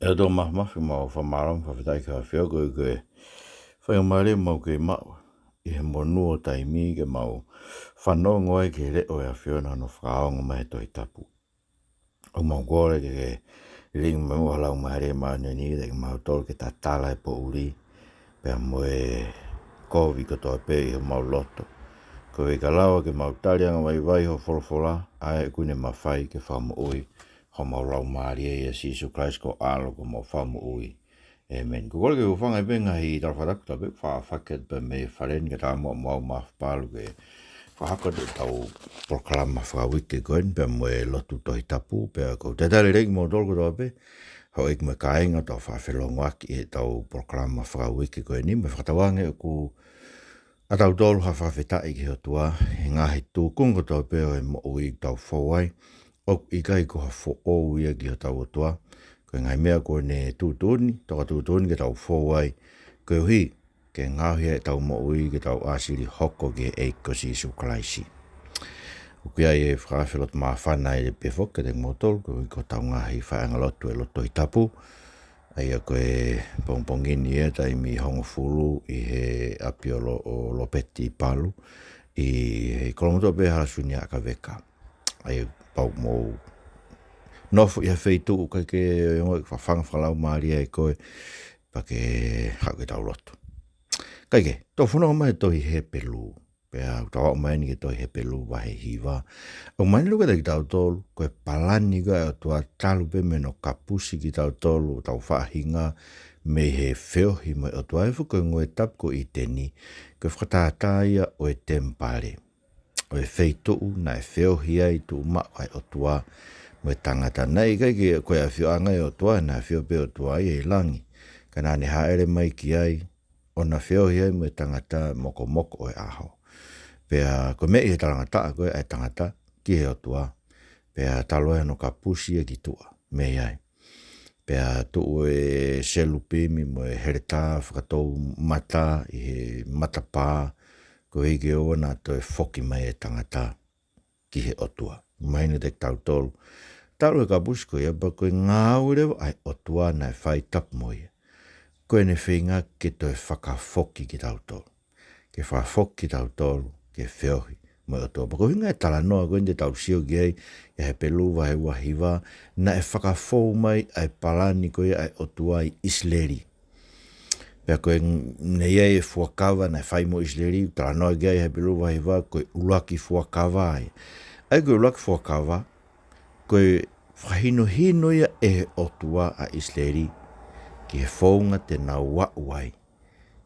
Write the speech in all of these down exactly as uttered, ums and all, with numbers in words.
ʻE ʻOtua Māfimafi, mau fakamālō mo fakafetaʻi ki he ʻAfiona koeʻuhi ko e faingamālie ʻoku mau kei maʻu ʻi he monū ʻo taimi ke mau fanongo ai ki he leʻo ʻa e ʻAfiona ʻo fakaongo mai he Tohi Tapu. ʻOku mau kole ke ke lilingi mai muʻa ho Laumālie Māʻoniʻoni kiate kimautolu ke tatala e poʻuli pea mo e kovi kotoa pē ʻi homau loto, koeʻuhi ka lava ke mau tali angavaivai ho folofola, ʻa ē ʻoku ne mafai ke fakamoʻui homau laumālie, ʻia Sīsū Kalaisi ko ho ʻAlo ko homau Fakamoʻui. ʻĒmeni. Ko e kole ke u hūfanga pē he ngaahi tala fakatapu kotoa pē, fakafeʻiloaki pē mei he fale ni kae ʻatā muʻa mo au Mafimafi ke fakahoko atu ʻetau polokalama fakauike ko eni pea mo e lotu Tohi Tapu, pea ʻoku ou talitali lelei kimoutolu kotoa pē, houʻeiki mo e kāinga, ʻoku tau fakafelongoaki ʻi heʻetau polokalama fakauike ko eni, mo e fakatauange ʻoku ʻatautolu ha fakafetaʻi ki he ʻOtua he ngaahi tūkunga kotoa pē ʻo e moʻui ʻoku tau fou ai, ʻoku ʻikai ko ha foʻou ia ki hotau ʻOtua. Ko e ngaahi meʻa kuo ne tuʻutuʻuni, tokatuʻutuʻuni ke tau fou ai, koeʻuhi ke ngaohi ʻetau moʻui ke tau ʻāsili hoko ki he ʻEiki ko Sīsū Kalaisi. ʻOku ʻi ai e fakaafe loto māfana ʻi he pē foki kiate kimoutolu, koeʻuhi ko hotau ngaahi faiʻanga lotu ʻo e lotu Tohi Tapu, ʻa ia ko e pongipongi ni ʻa e taimi hongofulu ʻi he ʻapiako ʻo Lopeti Palu, ʻi he Kolomotuʻa pē Hala Suniaʻa Kaveka. ʻA ia kapau ʻoku mou nofo ʻi ha feituʻu ʻoku ʻikai ke ongoʻi fafanga fakalaumālie ai koe, pea ke haʻu ke tau lotu. Kae kehe, tau fanongo mai he tohi Hepelū. Pea ʻoku tau aʻu mai eni ki he tohi Hepelū vahe hiva. ʻOku mahino lelei kiate kitautolu, ko e palani ko ē ʻa e ʻOtua talu pē mei hono kapusi kitautolu, ʻo tau faʻahinga mei he feohi mo e ʻOtua, ʻa ia foki ko e ngoue tapu ko ʻĪteni, ko e fakatātā ia ʻo e temipale, ʻo e feituʻu naʻe feohi ai tuʻumaʻu ʻa e ʻOtua mo e tangata. Naʻe ʻikai ke ko e ʻafioʻanga ʻo e ʻOtua, naʻe ʻafio pē ʻOtua ia ʻi langi. Ka naʻa ne hāʻele mai ki ai, ʻo na feohi ai mo e tangata mokomoko ʻo e ʻaho. Pea ko e meʻa ʻi he talangataʻa ko ē ʻa e tangata ki he ʻOtua, pea talu ai hono kapusi ia ki tuʻa mei ai. Pea tuʻu e selupimi mo e heletā fakatoumata ʻi he matapā, koeʻuhi ke ʻoua naʻa toe foki mai e tangata ki he ʻOtua. Mahino kiate kitautolu, talu e kapusi ko ia, pea ko e ngāue leva ʻa e ʻOtua naʻe fai tapu mo ia, ko ʻene feinga ke toe fakafoki kitautolu, ke fakafoki kitautolu ke feohi mo e ʻOtua. Pea ko e ʻuhinga e talanoa ko eni te tau sio ki ai, ʻia Hepelū vahe ua hiva, naʻe fakafou mai ʻa e palani ko ia ʻa e ʻOtua ʻi ʻIsileli. Pea ko e, naʻe ʻi ai e fuakava naʻe fai mo ʻIsileli, talanoa ki ai Hepelū vahe hiva, ko e ʻuluaki fuakava ia. ʻA ia ko e ʻuluaki fuakava, ko e fakahinohino ia ʻe he ʻOtua ʻa ʻIsileli ki he founga te nau aʻu ai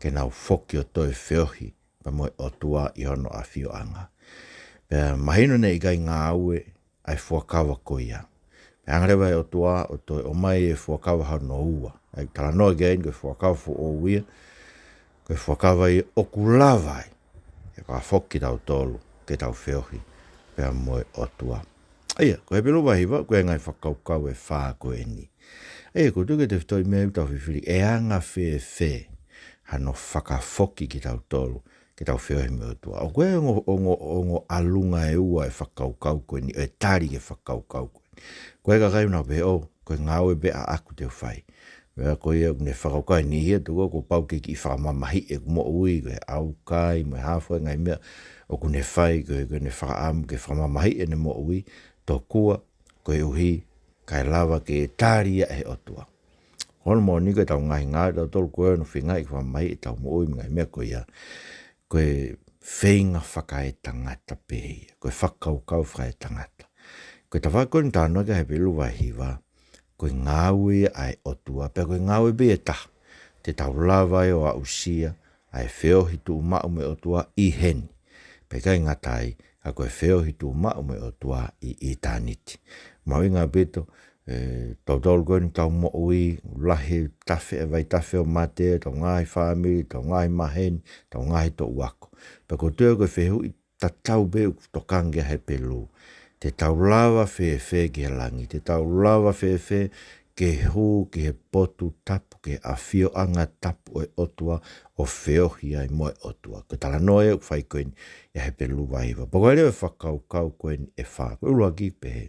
ke nau foki ʻo toe feohi pea mo e ʻOtua ʻi hono ʻafioʻanga. Pea mahino naʻe ʻikai ngāue ʻa e fuakava ko ia. Pea hanga leva ʻe he ʻOtua ʻo toe ʻomai e fuakava hono ua. ʻA ia talanoa ki ai eni ko e fuakava foʻou ia, ko e fuakava ia ʻoku lava ai ke fakafoki kitautolu ke tau feohi pea mo e ʻOtua. ʻA ia, ko Hepelū vahe hiva, ko e ngaahi fakakaukau ʻe fā ko eni. ʻA ia, ʻoku ou tui ko e tefitoʻi meʻa ʻoku tau fifili, ʻe anga fēfē hano fakafoki kitautolu ke tau feohi mo e ʻOtua? ʻOku ʻi ai e ongo, ongo, ongo ʻalunga ʻe ua e fakakaukau ko eni, ʻe tali ki he fakakaukau ko eni. Ko e kakai ʻoku nau pehē, ʻo, ko e ngāue pē ʻaʻaku te u fai. Meʻa ko ia ʻoku ne fakakaukau e niʻihi ia, tuku kuo pau ke kiʻi fakamamahiʻi ʻeku moʻui, ko e ʻaukai mo e hā fua e ngaahi meʻa ʻoku ne fai, ko e, ko ʻene fakaʻamu ke fakamamahiʻi ʻene moʻui, tokua koeʻuhi kae lava ke tali ia ʻe he ʻOtua. Ko hono moʻoni ko ʻetau ngaahi ngāue ʻatautolu ko ē ʻoku feingaʻi ke fakamamahiʻi ʻetau moʻui mo e ngaahi meʻa ko ia, ko e feinga fakaetangata pē ia, ko e fakakaukau fakaetangata. Ko e tafaʻaki ko eni ʻoku talanoa ki ai Hepelū vahe hiva, ko e ngāue ia ʻa e ʻOtua, pea ko e ngāue pē ia ʻe taha te tau lava ai ʻo aʻusia ʻa e feohi tuʻumaʻu mo e ʻOtua ʻi heni. Pea ʻikai ngata ai, ka ko e feohi tuʻumaʻu mo e ʻOtua ʻi ʻitāniti. Mahuʻinga ʻaupito, ʻe, tautolu ko eni ʻoku tau moʻui, lahi e tafe, e vaitafe ʻo mate, ʻetau ngaahi fāmili, ʻetau ngaahi maheni, ʻetau ngaahi toʻu ako. Pea ʻoku ou tui ko e fehuʻi tatau pē ʻoku tokanga ki ai Hepelū. Te tau lava fēfē ki he langi, te tau lava fēfē ke hū ki he potu tapu, ki he ʻafioʻanga tapu ʻo e ʻOtua, ʻo feohi ai mo e ʻOtua. Ko e talanoa ia ʻoku fai ko eni ʻia Hepelū vahe hiva. Pea ko e lea e fakakaukau ko eni ʻe fā. Ko e ʻuluaki pehē,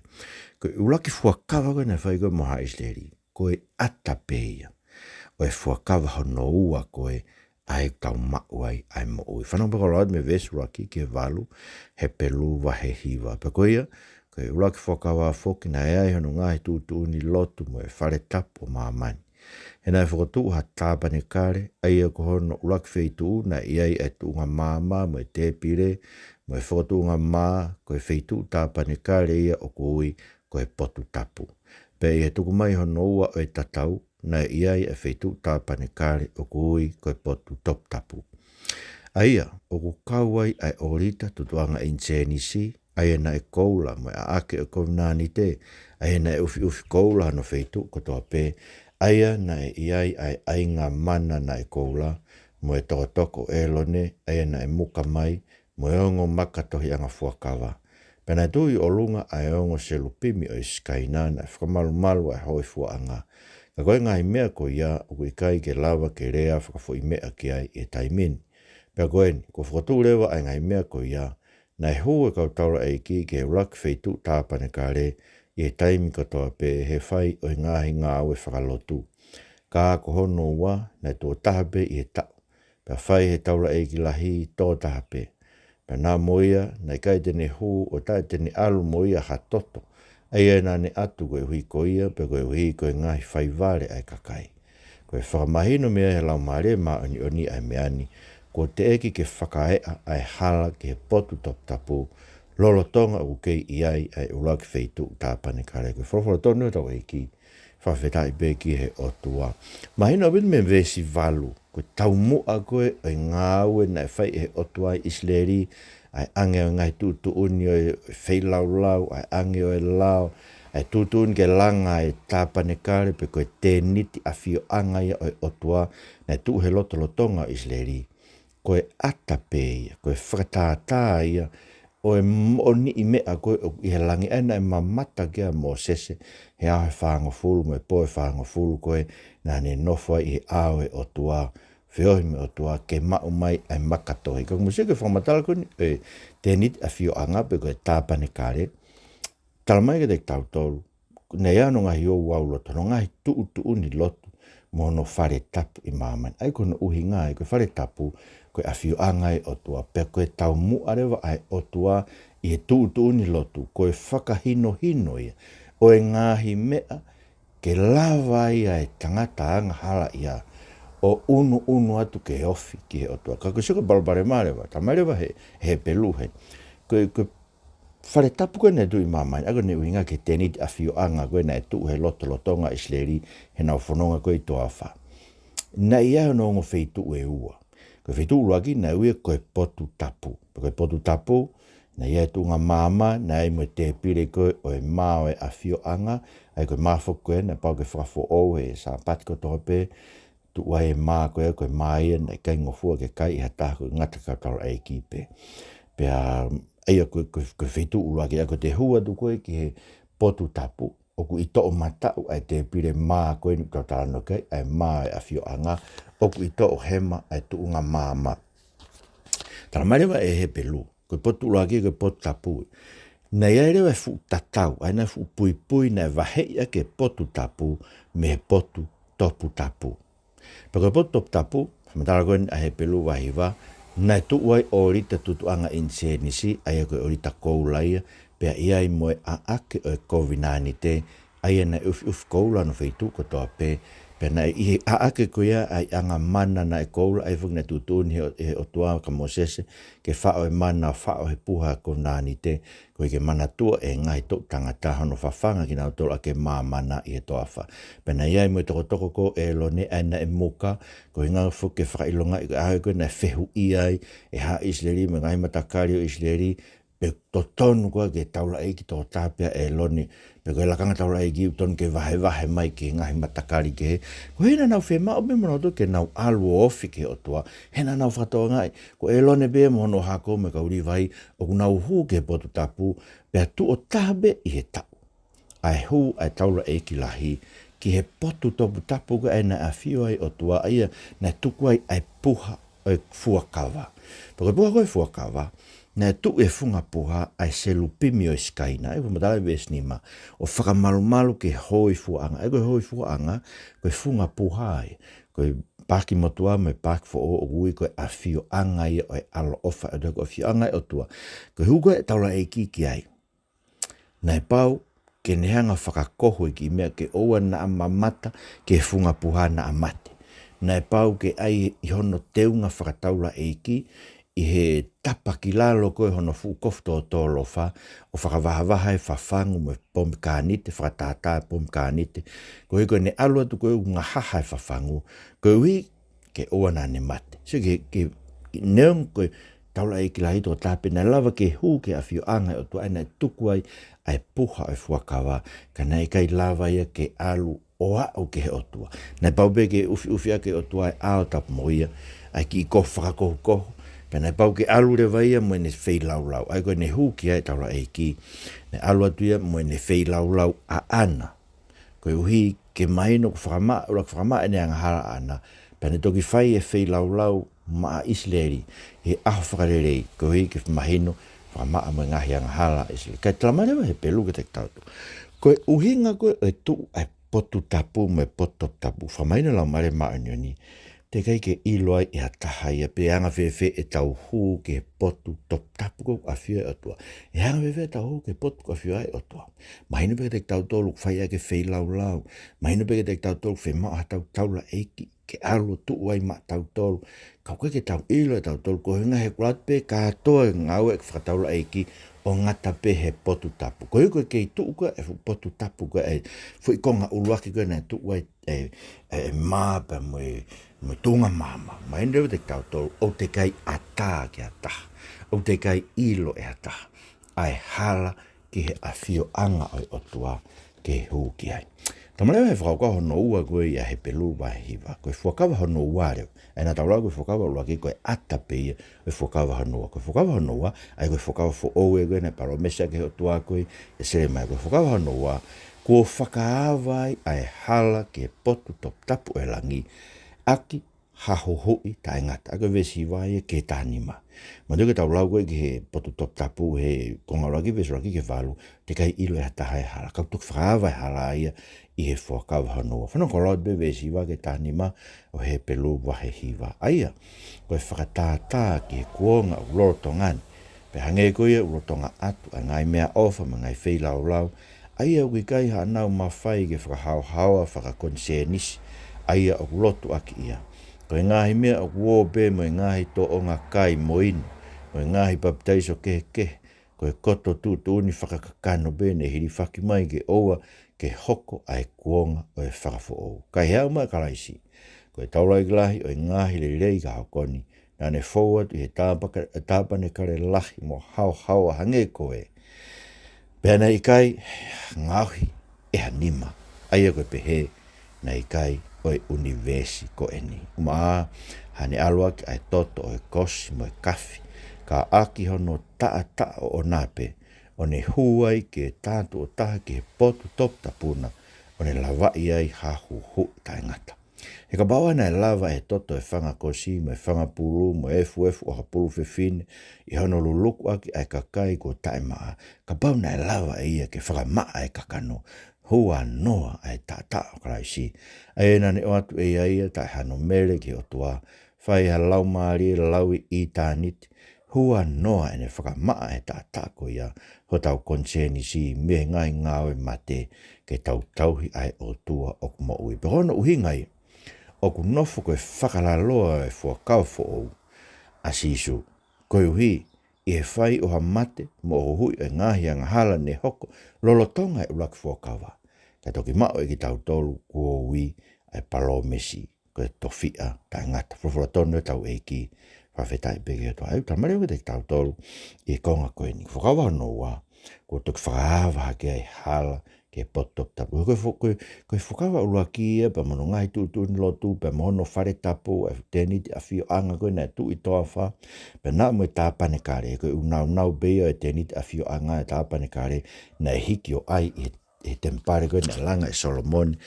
ko e ʻuluaki fuakava ko ē naʻe fai ko ē mo haʻa ʻIsileli, ko e ʻata pē ia ʻo e fuakava hono ua ko ē ʻa ia ʻoku tau maʻu ai ʻa e moʻui. Fanongo pē kau lau atu mei he veesi ʻuluaki ki he valu, Hepelū vahe hiva. Pea ko ia, ko e ʻuluaki fuakava foki naʻe ʻi ai hono ngaahi tuʻutuʻuni lotu mo e fale tapu ʻo māmani. He naʻe fokotuʻu ha tāpanekale, ʻa ia ko hono ʻuluaki feituʻu naʻe ʻi ai ʻa e tuʻunga maama mo e tēpile, mo e fokotuʻunga mā, ko e feituʻu tāpanekale ia ʻoku ui ko e potu tapu. Pea ʻi he tuku mai hono ua ʻo e tatau, naʻe ʻi ai ʻa e feituʻu tāpanekale ʻoku ui ko e potu toputapu. ʻA ia, ʻoku kau ai ʻa e ʻōlita tutuʻanga ʻinisēnisi, ʻa ia naʻe koula mo e ʻaʻake ʻo e kovinānite, ʻa ia naʻe ʻufiʻufi koula hono feituʻu kotoa pē, ʻa ia naʻe ʻi ai ʻa e ʻainga mana naʻe koula, mo e tokotoko ʻo ʻĒlone, ʻa ia naʻe muka mai, mo e ongo makatohiʻanga fuakava. Pea naʻe tuʻu ʻi ʻolunga ʻa e ongo selupimi ʻo e Sikaina, naʻe fakamalumalu ʻa e hōifuaʻanga. Ka ko e ngaahi meʻa ko ia, ʻoku ʻikai ke lava ke lea fakafoʻimeʻa ki ai ʻi he taimi ni. Pea ko eni, kuo fokotuʻu leva ʻa e ngaahi meʻa ko ia, naʻe hū e kau taulaʻeiki ki he ʻuluaki feituʻu tāpanekale ʻi he taimi kotoa pē he fai ʻo e ngaahi ngāue fakalotu. Ka ko hono ua, naʻe tuʻo taha pē ʻi he taʻu, pea fai ʻe he taulaʻeiki lahi toko taha pē. Pea naʻa mo ia, naʻe ʻikai te ne hū ʻo taʻe te ne ʻalu mo ia ha toto, ʻa ia naʻa ne ʻatu koeʻuhi ko ia, pe koeʻuhi ko e ngaahi fai vale ʻa e kakai. Ko e fakamahino mei ai ʻe he Laumālie Māʻoniʻoni ʻa e meʻa ni, kuo teʻeki ke fakaeʻa ʻa e hala ki he potu toputapu, lolotonga ʻoku kei ʻi ai ʻa e ʻuluaki feituʻu tāpanekale. Ko e folofola tonu ʻa e taulaʻeiki, fakafetaʻi pē ki he ʻOtua. Mahino ʻaupito mei he veesi valu, ko e taumuʻa ko ē ʻo e ngāue naʻe fai ʻe he ʻOtua ʻi ʻIsileli, ʻa e ʻange ʻo e ngaahi tuʻutuʻuni ʻo e feilaulau, ʻa e ʻange ʻo e lao, ʻa e tuʻutuʻuni ke langa e tāpanekale pe ko e tēniti ʻafioʻanga ia ʻo e ʻOtua, naʻe tuʻu he lotolotonga ʻo ʻIsileli. Ko e ʻata pē ia, ko e fakatātā ia ʻo e moʻoniʻi meʻa ko ē ʻoku ʻi he langi, ʻa ia naʻe mamata ki ai ʻa Mōsese he ʻaho ʻe fāngofulu mo e pō ʻe fāngofulu ko ē naʻa ne nofo ai ʻi he ʻao ʻo e ʻOtua, feohi mo e ʻOtua ke maʻu mai ʻa e makatohi. Ka ko e Mōsese, ko e fakamatala ko eni ʻo e tēniti ʻafioʻanga pe ko e tāpanekale, talamai kiate kitautolu, naʻe ʻi ai hono ngaahi ouau loto, hono ngaahi tuʻutuʻuni lotu, mo hono fale tapu ʻi māmani. ʻA ia ko hono ʻuhinga ia, ko e fale tapu, ko e ʻafioʻanga ʻo e ʻOtua, pea ko e taumuʻa leva ʻa e ʻOtua ʻi he tuʻutuʻuni lotu, ko e fakahinohino ia ʻo e ngaahi meʻa ke lava ai ʻa e tangata angahalaʻia ʻo ʻunuʻunu atu ke ofi ki he ʻOtua. Ka ko e sio ko e palopalema leva, talamai leva ʻe he, ʻe he Hepelū heni, ko e, ko e fale tapu ko ē naʻe tuʻu ʻi māmani, ʻa ia ko ʻene ʻuhinga ki he tēniti ʻafioʻanga ko ē naʻe tuʻu he lotolotonga ʻo ʻIsileli heʻenau fononga ko ē ʻi he toafa. Naʻe ʻi ai hono ongo feituʻu ʻe ua. Ko e feituʻu ʻuluaki naʻe ui ia ko e potu tapu. Ko e potu tapu, naʻe ʻi ai e tuʻunga maama, naʻe ʻi ai mo e tēpile ko ē ʻo e mā ʻo e ʻafioʻanga, ʻa ia ko e mā foki ko ē naʻe pau ke fakafoʻou he Sāpate kotoa pē, tuʻu ai e mā ko ē, ko e mā ia naʻe ʻikai ngofua ke kai ʻe ha taha, ko e ngata ki he kau taulaʻeiki pē. Pea, ʻa ia ko e, ko e, ko e feituʻu ʻuluaki, ʻa ia ko ʻete hū atu ko ē ki he potu tapu, ʻoku ʻi toʻomataʻu ʻa e tēpile mā ko eni ʻoku tau talanoa ki ai, ʻa e mā ʻo e ʻafioʻanga, ʻoku ʻi toʻohema ʻa e tuʻunga maama. Talamai leva ʻe he Hepelū, ko e potu ʻuluaki ko e potu tapu. Naʻe ʻi ai leva e fuʻu tatau, ʻa ia naʻe fuʻu puipui naʻe vaheʻi ʻaki e potu tapu mei he potu toputapu. Pea ko e potu toputapu, fakamatala ko eni ʻa e Hepelū vahe hiva, naʻe tuʻu ai ʻōlita tutuʻanga ʻinisēnisi, ʻa ia ko e ʻōlita koula ia, pea ʻi ai mo e ʻaʻake ʻo e kovinānite, ʻa ia naʻe ʻufiʻufi koula hono feituʻu kotoa pē, pea naʻe ʻi he ʻaʻake ko ia ʻa e ʻainga mana naʻe koula, ʻa ia foki naʻe tuʻutuʻuni ʻe he, ʻe he ʻOtua kia Mōsese ke faʻo e mana, faʻo he puha kovinānite, koeʻuhi ke manatua ʻe he ngaahi toʻu tangata hono fafanga kinautolu ʻaki e māmana ʻi he toafa. Pea naʻe ʻi ai mo e tokotoko ko ē ʻo ʻĒlone, ʻa ia naʻe muka, koeʻuhi foki ke fakaʻilongaʻi ko e ʻaho ko ē naʻe fehuʻia ai ʻe he haʻa ʻIsileli mo e ngaahi matakali ʻo ʻIsileli, pe ʻoku totonu koā ke taulaʻeiki toko taha pē ʻa ʻĒlone, pe ko e lakanga taulaʻeiki ʻoku totonu ke vahevahe mai ki he ngaahi matakali kehe. Ko e hā naʻa nau fiemaʻu pē mo nautolu ke nau ʻalu ʻo ofi ki he ʻOtua, he naʻa nau fakatokangaʻi ko ʻĒlone pē mo hono hako mo e kau Līvai ʻoku nau hū ki he potu tapu, pea tuʻo taha pē ʻi he taʻu ʻa e hū ʻa e taulaʻeiki lahi ki he potu toputapu ko ē naʻe ʻafio ai e ʻOtua, ʻa ia naʻe tuku ai ʻa e puha ʻo e fuakava. Pea ko e puha ko ē fuakava, Naʻe tuʻu ʻi he funga puha ʻa e selupimi ʻo e Sikaina, ʻa ia ko e matala veesi nima, ʻo fakamalumalu ki he hōifuaʻanga. ʻA ia ko e hōifuaʻanga, ko e funga puha ia. Ko e paaki motuʻa mo e paaki foʻou ʻoku ui ko e ʻafioʻanga ia ʻo e ʻaloʻofa ʻo e ʻOtua, ko e ʻafioʻanga ʻo e ʻOtua. Ko e hū ko ē ʻa e taulaʻeiki ki ai, naʻe pau ke ne hanga ʻo fakakohu e kiʻi meʻa ke ʻoua naʻa mamata ki he funga puha naʻa mate. Naʻe pau ke ʻai ʻi hono teunga fakataulaʻeiki, ʻi he tapa ki lalo ko ē hono fuʻu kofu tōtōlofa, ʻo fakavahavaha e fafangu mo e pomekanite, fakatātā e pomekanite. Koeʻuhi ko ʻene ʻalu atu ko ē ʻo ngahaha e fafangu, koeʻuhi ke ʻoua naʻa ne mate. So ke, ke, ke neongo ko e taulaʻeiki lahi toko taha pē, naʻe lava ke hū ki he ʻafioʻanga ʻo e ʻOtua, ʻa ia naʻe tuku ai ʻa e puha ʻo e fuakava, ka naʻe ʻikai lava ia ke ʻalu ʻo aʻu ki he ʻOtua. Naʻe pau pē ke ʻufiʻufi ʻaki e ʻOtua e ʻao tapu mo ia, ʻa e kiʻi kofu fakakohukohu, pea naʻe pau ke ʻalu leva ia mo ʻene feilaulau. ʻA ia ko ʻene hū ki ai e taulaʻeiki, naʻe ʻalu atu ia mo ʻene feilaulau ʻaʻana. Koeʻuhi ke mahino kuo fakamaʻa, ʻuluaki fakamaʻa ʻene angahala ʻaʻana, pea ne toki fai e feilaulau maʻa ʻIsileli ʻi he ʻaho fakalelei, koeʻuhi ke mahino fakamaʻa mo e ngaahi angahala ʻa ʻIsileli. Kae talamai leva ʻe Hepelū kiate kitautolu, ko e ʻuhinga ko ē ʻo e tuʻu ʻa e potu tapu mo e potu toputapu, fakamahino ʻe he Laumālie Māʻoniʻoni, teʻeki ai ke ʻilo ai ʻe ha taha ia pe ʻe anga fēfē ʻetau hū ki he potu toputapu ko ē ʻoku ʻafio ai e ʻOtua. ʻE anga fēfē ʻetau hū ki he potu ʻoku ʻafio ai e ʻOtua? Mahino pē kiate kitautolu ʻoku fai ʻaki e feilaulau. Mahino pē kiate kitautolu ʻoku fiemaʻu haʻatau taulaʻeiki ke ʻalu ʻo tuʻu ai maʻatautolu. Ka ʻoku ʻikai ke tau ʻilo ʻe tautolu ko e ʻuhinga he kuo ʻalu atu pē kātoa e ngāue fakataulaʻeiki ʻo ngata pē he potu tapu. Koeʻuhi ko e kei tuʻu ko ē e fuʻu potu tapu ko ē, e foʻi konga ʻuluaki ko ē naʻe tuʻu ai e, e, e mā pea mo e, mo e tuʻunga maama. Mahino leva kiate kitautolu ʻoku teʻeki ai ʻatā ki ha taha, ʻoku teʻeki ai ʻilo ʻe ha taha ʻa e hala ki he ʻafioʻanga ʻo e ʻOtua ke hū ki ai. Talamai leva ʻe he Fuakava hono ua ko ē ʻia Hepelū vahe hiva, ko e fuakava hono ua leva. ʻA ia naʻa tau lau ko e fuakava ʻuluaki ko e ʻata pē ia ʻo e fuakava hono ua. Ko e fuakava hono ua, ʻa ia ko e fuakava foʻou ē ko ē naʻe palōmesi ʻaki ʻe he ʻOtua ko ē ʻia Selemaia. Ko e fuakava hono ua, kuo fakaava ai ʻa e hala ki he potu toputapu ʻo e langi, ʻaki ha huhuʻi taʻengata. ʻA ia ko e veesi hiva ia ki he taha nima. Manatuʻi ko ʻetau lau ko ē ki he potu toputapu he konga ʻuluaki, veesi ʻuluaki ki he valu, teʻeki ai ʻilo ʻe ha taha e hala. Ka ʻoku toki fakaava e hala ia ʻi he fuakava hono ua. Fanongo ki he lau atu pē veesi hiva ki he taha nima ʻo Hepelū vahe hiva. ʻA ia ko e fakatātā ki he kuonga ʻoku lolotonga ni, pea hangē ko ia ʻoku lolotonga atu ʻa e ngaahi meʻaʻofa mo e ngaahi feilaulau, ʻa ia ʻoku ʻikai haʻanau mafai ke fakahaohaoa fakakonisēnisi ʻa ia ʻoku lotu ʻaki ia. Ko e ngaahi meʻa ʻoku ō pē mo e ngaahi tōʻonga kai mo inu, mo e ngaahi papitaiso kehekehe, ko e koto tuʻutuʻuni fakakakano pē ne hilifaki mai ke ʻoua ke hoko ʻa e kuonga ʻo e fakafoʻou. Ka ʻi he haʻu mai ʻa Kalaisi, ko e taulaʻeiki lahi ʻo e ngaahi lelei ka hoko ni, naʻa ne fou atu ʻi he tāpaka-, tāpanekale lahi mo haohaoa hangē ko ē, pea naʻe ʻikai ngaohi ʻe ha nima. ʻA ia ko e pehē naʻe ʻikai ʻo e ʻunivēsi ko eni. Uma ā, haʻane ʻalu ʻaki ʻa e toto ʻo e kosi mo e kafi, ka ʻaki hono taʻataʻa ʻoʻona pē, ʻo ne hū ai ki he tātuʻotaha ki he potu toputapu na, ʻo ne lavaʻi ai ha huhuʻi taʻengata. He kapau ʻe lava ʻe he toto e fanga kosi mo e fanga pulu mo e efuefu ʻo ha pulu fefine ʻi hono luluku ʻaki ʻa e kakai kuo taʻemaʻa, kapau naʻe lava ʻe ia ke fakamaʻa e kakano, huanoa ʻa e taʻataʻa ʻo Kalaisi, ʻa ia naʻa ne ʻoatu ʻe ia ia taʻe hano mele ki he ʻOtua, fai ha laumālie lauʻitāniti, huanoa ʻene fakamaʻa e taʻataʻa ko ia hotau konisēnisi mei he ngaahi ngāue mate, ke tau tauhi ʻa e ʻOtua ʻoku moʻui. Pea ko hono ʻuhinga ia ʻoku nofo ko e fakalaloa e fuakava foʻou ʻa Sīsū, koeʻuhi ʻi he fai ʻo ha mate mo e huhuʻi e ngaahi angahala ne hoko lolotonga e ʻuluaki fuakava, kae toki maʻu ʻe kitautolu kuo ui ʻa e palōmesi ko e tofiʻa taʻengata. Folofola tonu ʻetau ʻEiki, fakafetaʻi pē ki he ʻOtua. ʻA ia ʻoku talamai leva kiate kitautolu ʻi he konga ko eni, fuakava hono ua, kuo toki fakaava hake ai e hala ki he potu toputapu. Ko e fo-, ko e, ko e fuakava ʻuluaki ia pea mo hono ngaahi tuʻutuʻuni lotu, pea mo hono fale tapu, ʻa e tēniti ʻafioʻanga ko ē naʻe tuʻu ʻi he toafa, pea naʻa mo e tāpanekale, ko e ʻū nāunau pē ia ʻo e tēniti ʻafioʻanga, e tāpanekale naʻe hiki ʻo ʻai ʻi he, he temipale ko ē naʻe langa ʻe Solomone,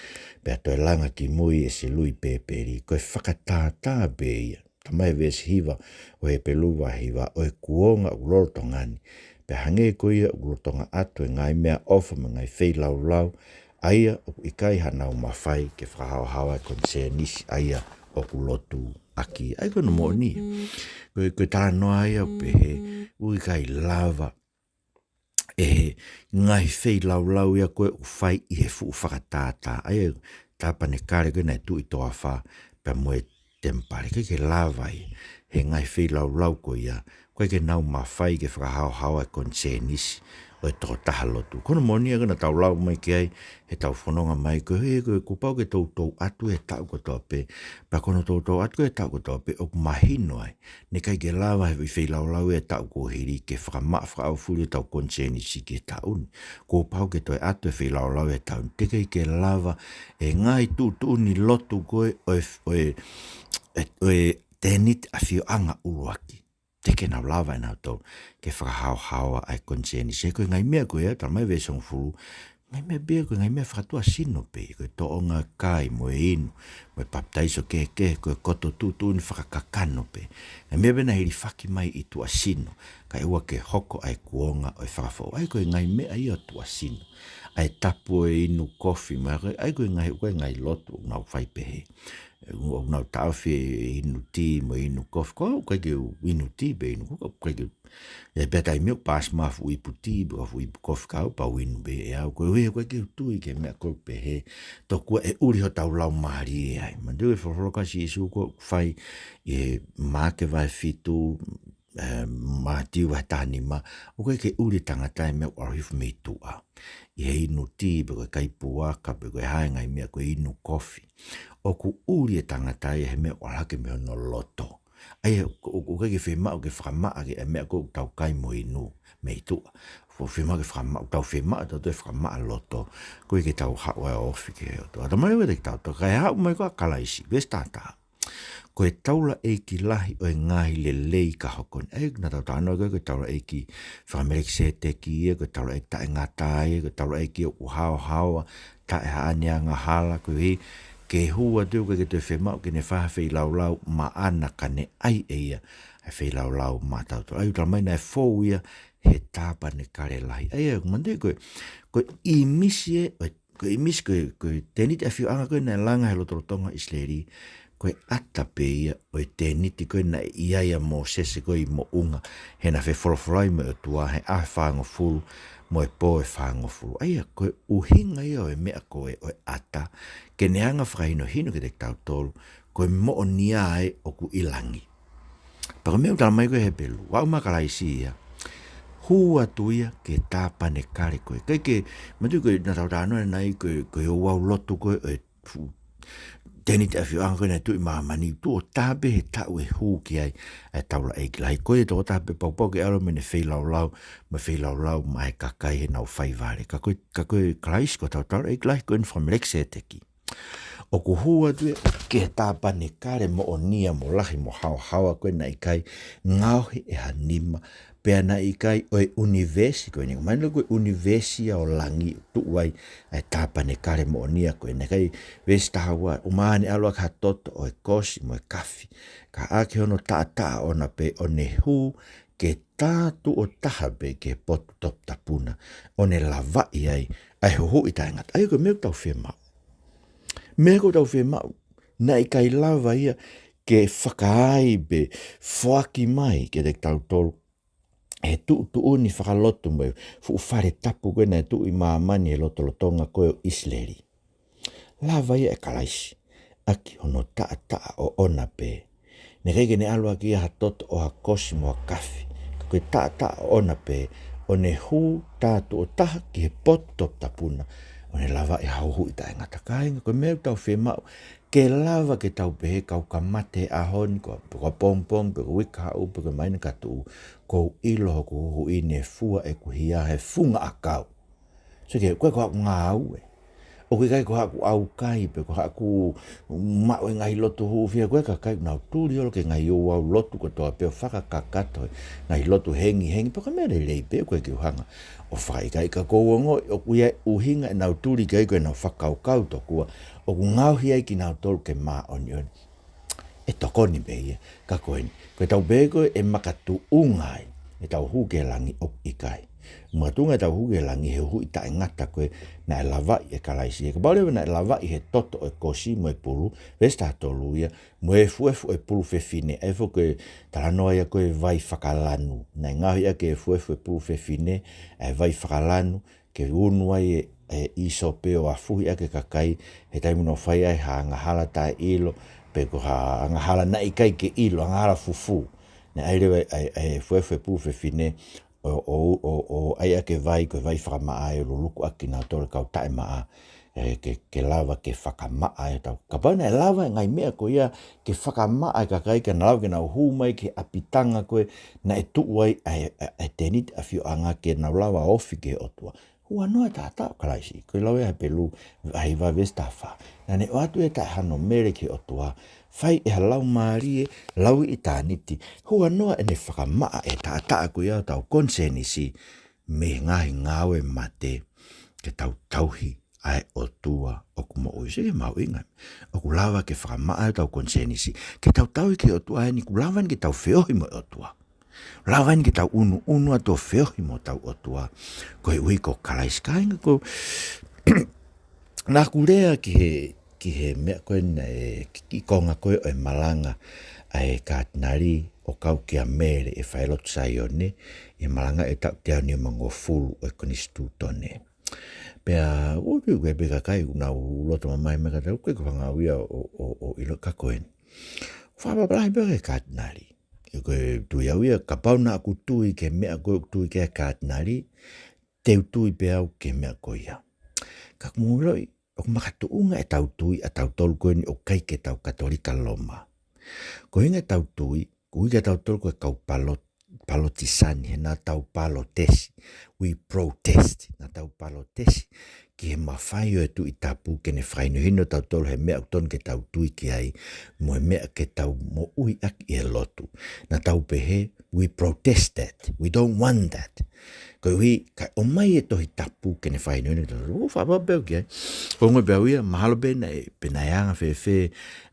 pea toe langa kimui ʻe Siluipēpeli. Ko e fakatātā pē ia. mai veesi hiva ʻo Hepelū vahe hiva, ʻo e kuonga ʻoku lolotonga ni. Pea hangē ko ia ʻoku lolotonga atu e ngaahi meʻaʻofa mo e ngaahi feilaulau, ʻa ia ʻoku ʻikai hanau mafai ke fakahaohaoa e konisēnisi ʻa ia ʻoku lotu ʻaki. ʻA ia ko hono moʻoni. Ko e, ko e talanoa ia ʻoku pehē, ʻoku ʻikai lava ʻe he ngaahi feilaulau ia ko ē ʻoku fai ʻi he fuʻu fakatātā. ʻA ia, tāpanekale ko ē naʻe tuʻu ʻi he toafa pea mo e temipale, ʻikai ke lava ia ʻe he ngaahi feilaulau ko ia, ʻoku ʻikai ke nau mafai ke fakahaohaoa e konisēnisi ʻo e tokotaha lotu. Ko hono moʻoni ia ko ē naʻa tau lau mai ki ai, heʻetau fononga mai ko ē, ko e, kuo pau ke toutou ʻatu he taʻu kotoa pē, pea ko hono toutou ʻatu he taʻu kotoa pē, ʻoku mahino ai naʻe ʻikai ke lava ʻe he feilaulau ʻo e taʻu kuo hili ke fakamaʻa fakaʻaufuli hotau konisēnisi ki he taʻu ni. Kuo pau ke toe ʻatu e feilaulau ʻo e taʻu ni. Teʻeki ke lava ʻe he ngaahi tuʻutuʻuni lotu ko ē ʻo e, ʻo e, ʻo e tēniti ʻafioʻanga ʻuluaki. Teʻeki ke nau lava ʻe nautolu ke fakahaohaoa ʻa e konisēnisi. He ko e ngaahi meʻa ko ia, talamai veesi hongofulu, ngaahi meʻa pē ia ko e ngaahi meʻa fakatuʻasino pē, ko e tōʻonga kai mo e inu, mo e papitaiso kehekehe, ko e koto tuʻutuʻuni fakakakano pē. Ngaahi meʻa pē naʻe hilifaki mai ʻi tuʻasino, kae ʻoua ke hoko ʻa e kuonga ʻo e fakafoʻou. ʻA ia ko e ngaahi meʻa ia ʻo tuʻasino. ʻA e tapu ʻo e inu kofi, mo e, ʻa ia ko e ngaahi, ko e ngaahi lotu ʻoku nau fai pehē. ʻOku nau taʻofi e inu tī mo e inu kofi. Ko au ʻoku ʻikai ke u inu tī pe inu kofi, ʻoku ʻikai ke u, ʻe pea taimi ʻoku paasi mai ha fuʻu ipu tī, pe ha fuʻu ipu kofi kia au, pea u inu pē ʻe au. Ko e ʻuhi ʻoku ʻikai ke u tui ki he meʻa ko ē pehē. Tokua ʻe ʻuli hotau laumālie ai. Manatuʻi e folofola ʻa Sīsū ko ē ʻoku fai ʻi he Maʻake vahe fitu, ē, Mātiu vahe taha nima, ʻoku ʻikai ke ʻuli e tangata ʻe he meʻa ʻoku ʻalu hifo mei tuʻa. ʻI he inu tī, pe ko e kai puaka, pe ko e hā e ngaahi meʻa ko e inu kofi. ʻOku ʻuli e tangata ʻe he meʻa ʻoku ʻalu hake mei hono loto. ʻA ia, ʻoku, ʻoku, ʻoku ʻikai ke fiemaʻu ke fakamaʻa ʻaki e meʻa ko ē ʻoku tau kai mo inu mei tuʻa. ʻOku fiemaʻu ke fakamaʻa, ʻoku tau fiemaʻu tautolu ke fakamaʻa loto. ʻOku ʻikai ke tau haʻu ʻo ofi ki he ʻOtua. Talamai ʻe he ʻOtua kiate kitautolu, kae haʻu mai ko ē ʻa Kalaisi, veesi taha taha. Ko e taulaʻeiki lahi ʻo e ngaahi lelei ka hoko ni. ʻA ia, naʻa tau talanoa ko ē, ko e taulaʻeiki faka-Melekiseteki ia, ko e taulaʻeiki taʻengata ia, ko e taulaʻeiki ʻoku haohaoa, taʻe haʻane angahala, koeʻuhi ke hū atu, ʻoku ʻikai ke toe fiemaʻu ke ne fai ha feilaulau maʻana ka ne ʻai ʻe ia ʻa e feilaulau maʻatautolu. ʻA ia, ʻoku talamai naʻe fou ia he tāpanekale lahi. ʻA ia, ʻoku manatuʻi ko e, ko e ʻīmisi ē, ʻo e Ko e ʻīmisi ko e, ko e tēniti ʻafioʻanga ko ē naʻe langa he lotolotonga ʻo ʻIsileli, ko e ʻata pē ia ʻo e tēniti ko ē naʻe ʻi ai ʻa Mōsese ko ē ʻi moʻunga, he naʻe fefolofolai mo e ʻOtua he ʻaho ʻe fāngofulu mo e pō ʻe fāngofulu. ʻA ia, ko e ʻuhinga ia ʻo e meʻa ko ē ʻo e ʻata, ke ne hanga ʻo fakahinohino kiate kitautolu, ko e moʻoni ia ē ʻoku ʻi langi. Pea ko e meʻa ʻoku talamai ko ē ʻe Hepelū, ʻo aʻu mai ʻa Kalaisi ia, hū atu ia ki he tāpanekale ko ē. ʻIkai ke, manatuʻi ko ē naʻa tau talanoa ʻanenai ko ē, ko e ouau lotu ko ē ʻo e fuʻu tēniti ʻafioʻanga ko ē naʻe tuʻu ʻi māmani, tuʻo taha pē he taʻu ʻe hū ki ai ʻa e taulaʻeiki lahi. Ko e tokotaha pē pau pau ke ʻalu mo ʻene feilaulau, mo e feilaulau maʻa e kakai heʻenau fai vale. Ka ko e, ka ko e Kalaisi ko hotau taulaʻeiki lahi ko eni faka-Melekiseteki. ʻOku hū atu ia ki he tāpanekale moʻonia mo lahi mo haohaoa ko ē naʻe ʻikai ngaohi ʻe ha nima, pea naʻe ʻikai ʻo e ʻunivēsi ko eni. Mahino ko e ʻunivēsi ia ʻo langi ʻoku tuʻu ai ʻa e tāpanekale moʻonia ko ē. Naʻe ʻikai, veesi taha ua, ʻumaʻā naʻe ʻalu ʻaki ha toto ʻo e kosi mo e kafi, kae ʻaki hono taʻataʻa ʻoʻona pē, ʻo ne hū ke tā tuʻo taha pē ki he potu toputapu na, ʻo ne lavaʻi ai ʻa e huhuʻi taʻengata. ʻA ia ko e meʻa ʻoku tau fiemaʻu. Meʻa ʻoku tau fiemaʻu, naʻe ʻikai lava ia ke fakaai pe foaki mai kiate kitautolu ʻe he tuʻutuʻuni fakalotu mo e fuʻu fale tapu ko ē naʻe tuʻu ʻi māmani he lotolotonga ko ē ʻo ʻIsileli. Lava ia ʻe Kalaisi, ʻaki hono taʻataʻa ʻoʻona pē. Naʻe ʻikai ke ne ʻalu ʻaki ia ha toto ʻo ha kosi mo ha kafi. Ka ko e taʻataʻa ʻoʻona pē, ʻo ne hū tā tuʻo taha ki he potu toputapu na, ʻo ne lavaʻi ha huhuʻi taʻengata. Kāinga, ko e meʻa ʻoku tau fiemaʻu, ke lava ke tau pehē, kau ka mate he ʻaho ni, ko, ko ʻapongipongi, pe ko e uike kahaʻu, pe ko e māhina ka tuʻu, kuo u ʻilo hoku huhuʻi ne fua ʻeku hia he funga ʻakau. So ke, ʻoku ʻikai ko haʻaku ngāue. ʻOku ʻikai ko haʻaku ʻaukai pe ko haʻaku maʻu e ngaahi lotu hūfia, ko e kakai ʻoku nau tuli holo ki he ngaahi ouau lotu kotoa pē ʻo fakakakato he ngaahi lotu hengihengi, pea ko e meʻa lelei pē, ʻoku ʻikai ke u hanga ʻo fakaʻikaiʻi, ka ʻoku ou ongoʻi ʻoku ʻi ai e ʻuhinga ʻenau tuli ki ai, ko ʻenau fakakaukau tokua ʻoku ngaohi ai kinautolu ke māʻoniʻoni. ʻe tokoni pē ia. Ka ko eni, ko ʻetau pehē ko ē ʻe makatuʻunga ai ʻetau hū ki he langi, ʻoku ʻikai. Makatuʻunga ʻetau hū ki he langi he huhuʻi taʻengata ko ē naʻe lavaʻi ʻe Kalaisi. He kapau leva naʻe lavaʻi he toto ʻo e kosi mo e pulu, veesi taha tolu ia, mo e efuefu ʻo e pulu fefine, ʻa ia foki ko e talanoa ia ko ē vai fakalanu. Naʻe ngaohi ʻaki e efuefu ʻo e pulu fefine ʻa e vai fakalanu, ke unu ai e, e ʻīsope ʻo afuhi ʻaki e kakai, he taimi ʻoku nau fai ai ha angahala taʻeʻilo, pe ko ha angahala naʻe ʻikai ke ʻilo, angahala fufū. Naʻe ʻai leva e, e, e efuefu ʻo e pulu fefine, ʻo, ʻo, ʻo, ʻo ʻai ʻaki e vai, ko e vai fakamaʻa ʻo luluku ʻaki kinautolu e kau taʻemaʻa, e, ke, ke lava ke fakamaʻa ʻetau. Kapau naʻe lava e ngaahi meʻa ko ia ke fakamaʻa e kakai, ka na lava ke nau hū mai ki he ʻapitanga ko ē naʻe tuʻu ai ʻa e, ʻa e, ʻa e tēniti ʻafioʻanga ke nau lava ofi ki he ʻOtua. Huanoa e taʻataʻa ʻo Kalaisi, ko e lau ʻa Hepelū vahe hiva veesi taha fā. Naʻa ne ʻoatu e taʻehano mele ki he ʻOtua, fai ʻe ha laumālie lauiʻitāniti. Huanoa ʻene fakamaʻa e taʻataʻa ko ia ʻo hotau konisēnisi mei he ngaahi ngāue mate, ke tau tauhi ʻa e ʻOtua ʻoku moʻui. Sio ki he mahuʻinga. ʻOku lava ke fakamaʻa ʻetau konisēnisi, ke tau tauhi ki he ʻOtua, ʻa eni ʻoku lava eni ke tau feohi mo e ʻOtua. Lava eni ke tau ʻunuʻunu atu ʻo feohi mo hotau ʻOtua, koeʻuhi ko Kalaisi. Kāinga, ko naʻa ku lea ki he, ki he meʻa ko ē naʻe, ki, ki he konga ko ē ʻo e malanga ʻa e Katinali ʻo kau kia Mele ʻi he falelotu Saione, ʻi he malanga ʻi he taʻu teau nimangofulu ʻo e Konisitūtone. Pea, ʻo ui ʻe he pē kakai ʻoku nau loto mamahi mai kiate au, ʻikai ko ha ngāue ia ʻo, ʻo, ʻo ʻilo, ka ko eni. Fakapapālangi pē au ki he Katinali. ʻE, ko e tui au ia, kapau naʻa ku tui ki he meʻa ko ē ʻoku tui ki ai e Katinali, te u tui pē au ki he meʻa ko ia. Ka ʻoku mou ʻiloʻi, ʻoku makatuʻunga ʻetau tui ʻatautolu ko eni ʻoku ʻikai ke tau Katolika Loma. Ko e ʻuhinga ʻetau tui, ko e ʻuhinga ʻatautolu ko e kau palo-, palotisani, he naʻa tau palotesi, we protest, naʻa tau palotesi ki he mafai ʻo e Tuʻi Tapu ke ne fakahinohino kitautolu he meʻa ʻoku totonu ke tau tui ki ai, mo e meʻa ke tau moʻui ʻaki ʻi he lotu. Naʻa tau pehē, we protest that, we don't want that. Koeʻuhi, kae ʻomai e Tohi Tapu ke ne fakahinohino kitautolu. ʻOku ou fakapapau pē au ki ai. ʻOku ou ongoʻi pē au ia, mahalo pē naʻe, pe naʻe anga fēfē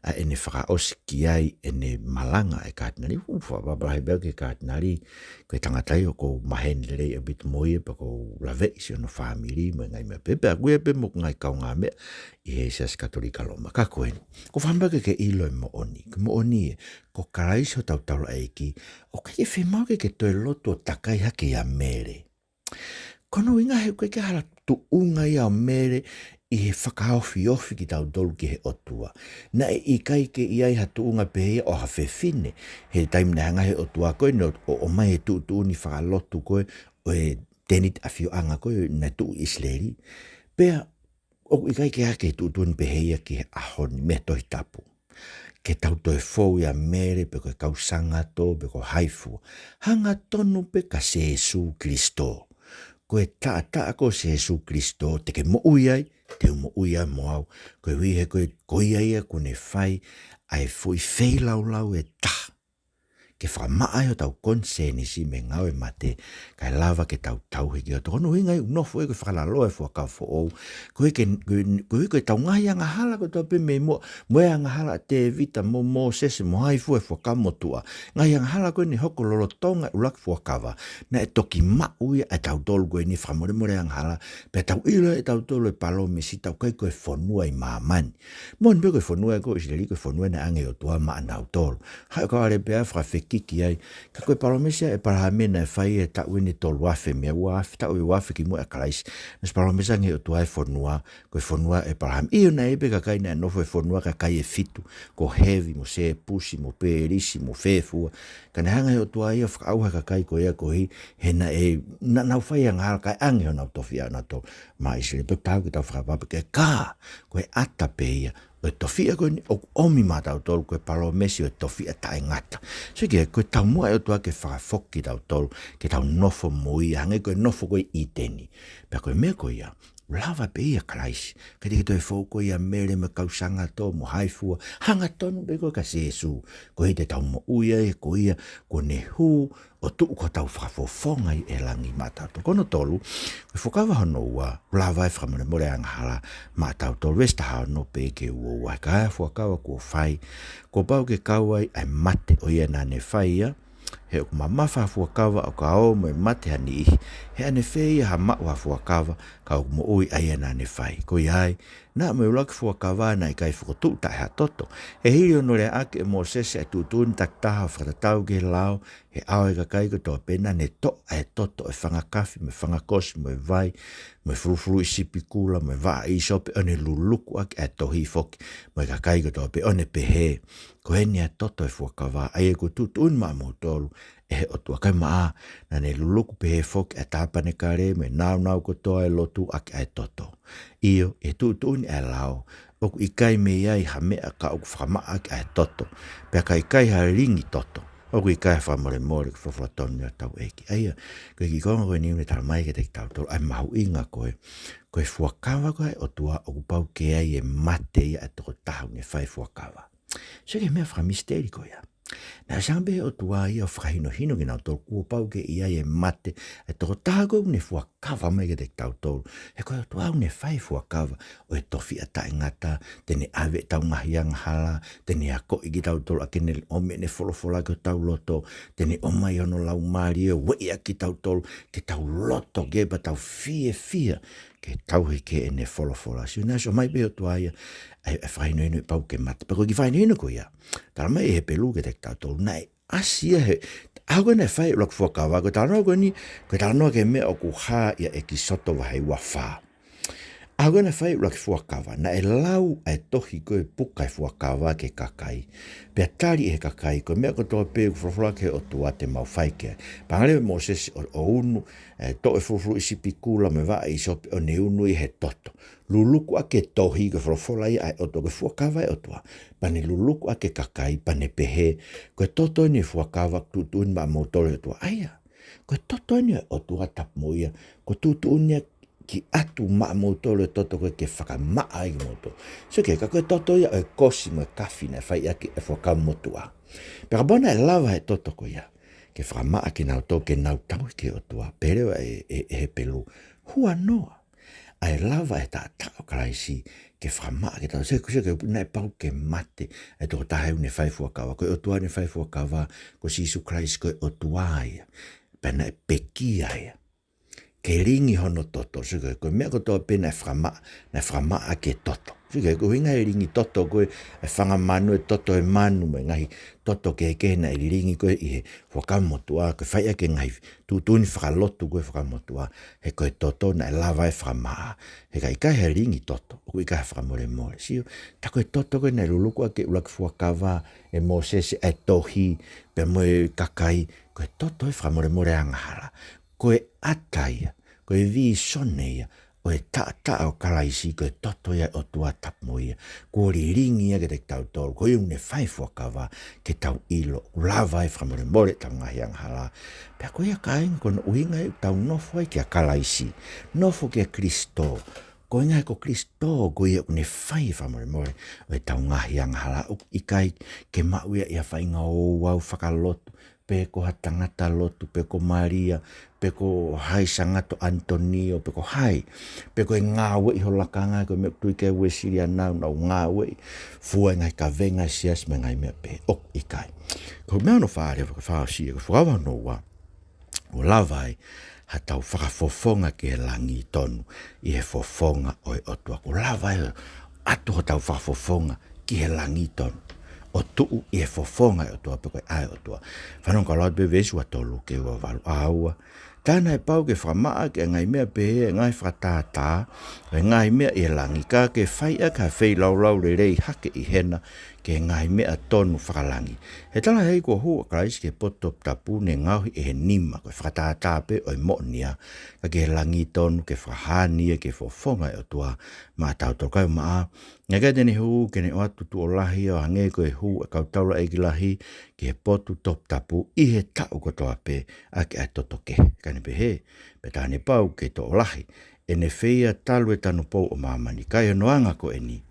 ʻa ʻene fakaʻosi ki ai ʻene malanga e Katinali. ʻOku ou fakapapau pē au ki he Katinali, ko e tangata ia ʻoku ou maheni lelei ʻaupito mo ia, pea ʻoku ou laveʻi siʻono fāmili mo e ngaahi meʻa pehē. Pea ʻoku ou ʻi ai pē mo e ngaahi kaungāmeʻa ʻi he Siasi Katolika Loma. Ka ko eni, ʻoku ou fakaʻamu pē ke ke ʻilo e moʻoni. Ko e moʻoni ē, ko Kalaisi hotau taulaʻeiki, ʻoku ʻikai ke fiemaʻu ke ke toe lotu ʻo takai hake ʻia Mele. Ko hono ʻuhinga he ʻoku ʻikai ke hala tuʻunga ia ʻo Mele ʻi he fakaofiofi kitautolu ki he ʻOtua. Naʻe ʻikai ke ʻi ai ha tuʻunga pehē ia ʻo ha fefine, he taimi naʻe hanga he ʻOtua ko ē ʻo, ʻo, ʻomai e tuʻutuʻuni fakalotu ko ē ʻo e tēniti ʻafioʻanga ko ē naʻe tuʻu ʻi ʻIsileli. Pea ʻoku ʻikai ke ʻi ai ha tuʻutuʻuni pehē ia ki he ʻaho ni mei he Tohi Tapu. Ke tau toe fou ʻia Mele pe ko e kau sangato pe ko hai fua. Hangatonu pē kia Sīsū Kalaisi. Ko e taʻataʻa ko Sīsū Kalaisi te ke moʻui ai, te u moʻui ai mo au. Koeʻuhi he ko e, ko ia ia kuo ne fai ʻa e foʻi feilaulau ʻe taha ke fakamaʻa ai hotau konisēnisi mei he ngāue mate, kae lava ke tau tauhi ki he ʻOtua. Ko hono ʻuhinga ia ʻoku nofo ʻi he fakalaloa e Fuakava Foʻou. Ko e ke, ko e, ko e, ko ʻetau ngaahi angahala kotoa pē mei muʻa, mo e angahala ʻa Tēvita, mo Mōsese, mo hai fua he Fuakava Motuʻa. Ngaahi angahala ko ē ne hoko lolotonga e ʻuluaki fuakava, naʻe toki maʻu ia ʻe tautolu ko eni fakamolemole angahala, pea tau ʻilo ʻe tautolu e palōmesi, tau kai ko e fonua ʻi māmani. Moʻoni pē ko e fonua ko ʻIsileli, ko e fonua naʻe ʻange ʻe he ʻOtua maʻanautolu. Haʻu e kau ʻAlepea fakafekiki ai. Ka ko e palōmesi ʻa ʻĒpalahame naʻe fai he taʻu eni tolu afe, mei he ua afe, taʻu ʻe ua afe kimuʻa ʻia Kalaisi. Naʻe ʻosi palōmesi ange ʻe he ʻOtua e fonua, ko e fonua ʻo ʻĒpalahame. ʻIo, naʻe ʻi ai pē kakai naʻe nofo he fonua, kakai ʻe fitu, ko Hevi, mo Sepusi, mo Pelisi, mo fē fua. Ka naʻe hanga ʻe he ʻOtua ia ʻo fakaʻauha e kakai ko ia koeʻuhi he naʻe, naʻa nau fai angahala kae ʻange honau tofiʻa ʻanautolu maʻa ʻIsileli. Pea ʻoku taau ke tau fakapapauʻi ke ka, ko e ʻata pē ia ʻo e tofiʻa ko eni ʻoku ʻomi maʻatautolu, ko e palōmesi ʻo e tofiʻa taʻengata. Sio ki he, ko e taumuʻa ʻa e ʻOtua ke fakafoki kitautolu, ke tau nofo mo ia, hangē ko e nofo ko ē ʻi ʻĪteni. Pea ko e meʻa ko ia, Lava pē ia Kalaisi. Ka te ke toe fou ko ia Mele mo e kau sangato mo hai fua. Hangatonu pē koe kia Sīsū. Ko ia te tau moʻui ai, ko ia kuo ne hū ʻo tuʻu ko hotau fakafofonga ʻi he langi maʻatautolu. Ko hono tolu, ko e fuakava hono ua, lava e fakamolemole angahala maʻatautolu. Veesi taha ono pē ki he ua ua. Ka ko e fuakava kuo fai, kuo pau ke kau ai ʻa e mate ʻo ia naʻa ne fai ia, he ʻoku mamafa ha fuakava ʻo ka ō mo e mate ha niʻihi, he ʻanefē ia ha maʻu ha fuakava, ka ʻoku moʻui ʻa ia naʻa ne fai. Ko ia ai, naʻa mo e ʻuluaki fuakava naʻe ʻikai fokotuʻu taʻe ha toto. He hili hono lea ʻaki ʻe Mōsese ʻa e tuʻutuʻuni takitaha ʻo fakatatau ki he lao, he ʻao ʻo e kakai kotoa pē, naʻa ne toʻo ʻa e toto ʻo e fanga kafi, mo e fanga kosi, mo e vai, mo e fulufuluʻi sipi kula, mo e vaʻa ʻīsope, ʻo ne luluku ʻaki ʻa e tohi foki mo e kakai kotoa pē, ʻo ne pehē, ko eni ʻa e toto ʻo e fuakava, ʻa ia kuo tuʻutuʻuni maʻamoutolu ʻe he ʻOtua. Kae ʻumaʻā, naʻa ne luluku pehē foki ʻa e tāpanekale mo e nāunau kotoa ʻo e lotu ʻaki ʻa e toto. ʻIo, ʻi he tuʻutuʻuni ʻa e lao, ʻoku ʻikai mei ai ha meʻa ka ʻoku fakamaʻa ʻaki ʻa e toto, pea ka ʻikai ha lilingi toto, ʻoku ʻikai ha fakamolemole ki he folofola tonu ʻa hotau ʻEiki. ʻA ia, ko e kiʻi konga ko eni ʻoku ne talamai kiate kitautolu ʻa e mahuʻinga ko ē, ko e fuakava ko ē ʻa e ʻOtua ʻoku pau ke ʻi ai e mate ia ʻa e tokotaha ʻoku ne fai fuakava. Sio ki he meʻa fakamisiteli ko ia. Naʻe ʻosi ange pē ʻe he ʻOtua ia ʻo fakahinohino kinautolu kuo pau ke ʻi ai e mate ʻa e tokotaha ko ē ʻoku ne fuakava mai kiate kitautolu. He ko e ʻOtua ʻoku ne fai fuakava ʻo e tofiʻa taʻengata, te ne ʻave ʻetau ngaahi angahala, te ne akoʻi kitautolu ʻaki ʻene ʻomi ʻene folofola ki hotau loto, te ne ʻomai hono Laumālie ʻo ueʻi ʻaki kitautolu, ke tau loto ki ai pea tau fiefia ke tauhi ki heʻene folofola. Sio, naʻe ʻosi ʻomai pē ʻe he ʻOtua ia ʻa e, ʻa e fakahinohino ʻe pau ke mate. Pea ko e kiʻi fakahinohino ko ia, talamai ʻe Hepelū kiate kitautolu, naʻe ʻasi ia he ʻaho ko ē naʻe fai e ʻuluaki fuakava. Ko e talanoa ko eni, ko e talanoa ki he meʻa ʻoku hā ʻia ʻEkisoto vahe ua fā. ʻAho ko ē naʻe fai e ʻuluaki fuakava, naʻe lau ʻa e tohi ko ē, puka ʻo e fuakava ki he kakai. Pea tali ʻe he kakai, ko e meʻa kotoa pē ʻoku folofola ʻaki ʻe he ʻOtua te mau fai ki ai. Pea hanga leva ʻe Mōsese ʻo, ʻo unu, ʻe, toʻo e fulufuluʻi sipi kula mo e vaʻa ʻīsope ʻo ne unu ʻi he toto. Luluku ʻaki e tohi, ko e folofola ia ʻa e ʻOtua, ko e fuakava ʻa e ʻOtua. Pea ne luluku ʻaki e kakai, pea ne pehē, ko e toto eni ʻo e fuakava kuo tuʻutuʻuni maʻamoutolu ʻe he ʻOtua. ʻA ia, ko e toto eni ʻo e ʻOtua tapu mo ia, kuo tuʻutuʻuni ia ʻoatu maʻamoutolu e toto ko ē ke fakamaʻa ai kimoutolu. Sio ki ai, ka ko e toto ia ʻo e kosi mo e kafi naʻe fai ʻaki e Fuakava Motuʻa. Pea kapau naʻe lava ʻe he toto ko ia ke fakamaʻa kinautolu ke nau tauhi ki he ʻOtua, pehē leva ʻe, ʻe, ʻe Hepelū, huanoa ʻa e lava ʻe he taʻataʻa ʻo Kalaisi ke fakamaʻa kitautolu. Sio, sio ki ai, naʻe pau ke mate ʻa e tokotaha ʻoku ne fai fuakava. Ko e ʻOtua ʻoku ne fai fuakava, ko Sīsū Kalaisi, ko e ʻOtua ia. Pea naʻe pekia ia ke lingi hono toto. Sio ki ai, ko e meʻa kotoa pē naʻe fakamaʻa, naʻe fakamaʻa ʻaki e toto. Sio ki ai, ko e ʻuhinga e lingi toto ko ē, e fanga manu, e toto ʻo e manu, mo e ngaahi toto kehekehe naʻe lilingi ko ē ʻi he Fuakava Motuʻa, ko e fai ʻaki e ngaahi tuʻutuʻuni fakalotu ko ē ʻo e Fuakava Motuʻa, he ko e toto naʻe lava ai e fakamaʻa. He ka ʻikai ha lilingi toto, ʻoku ʻikai ha fakamolemole. Sio, tā ko e toto ko ē naʻe luluku ʻaki e ʻuluaki fuakava ʻe Mōsese, ʻa e tohi, pea mo e kakai, ko e toto ʻo e fakamolemole angahala. Ko e ʻata ia, ko e vīsone ia ʻo e taʻataʻa ʻo Kalaisi, ko e toto ia ʻo e ʻOtua tapu mo ia. Kuo lilingi ia kiate kitautolu, ko ia ʻoku ne fai fuakava, ke tau ʻilo ʻoku lava ai e fakamolemole ʻetau ngaahi angahala. Pea ko ia, kāinga, ko hono ʻuhinga ia ʻoku tau nofo ai kia Kalaisi, nofo kia Kilisitō. Ko e ʻuhinga he ko Kilisitō ko ia ʻoku ne fai e fakamolemole ʻo ʻetau ngaahi angahala. ʻOku ʻikai ke maʻu ia ʻi ha faʻahinga ouau fakalotu, pe ko ha tangata lotu, pe ko Malia, pe ko hai, Sangato ʻAnitonio, pe ko hai, pe ko e ngāueʻi ho lakanga, ko e meʻa ʻoku tui ki ai e Uēsiliana, nau ngāueʻi, fua e ngaahi kavenga ʻa e siasi mo e ngaahi meʻa pehē. ʻOku ʻikai. Ko e meʻa hono fā leva, ko e fakaʻosi, ko e fuakava hono ua, ʻoku lava ai haʻatau fakafofonga ki he langi tonu ʻi he fofonga ʻo e ʻOtua. ʻOku lava ai ʻo ʻatu hotau fakafofonga ki he langi tonu, ʻo tuʻu ʻi he fofonga ʻo e ʻOtua, pe ko e ʻao ʻo e ʻOtua. Fanongo kau lau atu pē veesi ua tolu ki he ua valu. ʻA ua, tā naʻe pau ke fakamaʻa ʻaki e ngaahi meʻa pehē ʻa e ngaahi fakatātā, ʻo e ngaahi meʻa ʻi he langi, ka ke fai ʻaki ha feilaulau lelei hake ʻi hena ki he ngaahi meʻa tonu fakalangi. He talaʻehai kuo hū ʻa Kalaisi ki he potu toputapu, ne ngaohi ʻe he nima, ko e fakatātā pē ʻo e moʻonia, ka ki he langi tonu ke fakahā ni ia ki he fofonga ʻo e ʻOtua maʻatautolu. Kae ʻumaʻā, naʻe ʻikai te ne hū ke ne ʻoatu tuʻo lahi ʻo hangē ko e hū ʻa e kau taulaʻeiki lahi ki he potu toputapu ʻi he taʻu kotoa pē ʻaki ʻa e toto kehe. Ka ne pehē, pea tā ne pau ke toʻo lahi ʻene feia talu e tanupou ʻo māmani. Ka ʻi hono anga ko eni,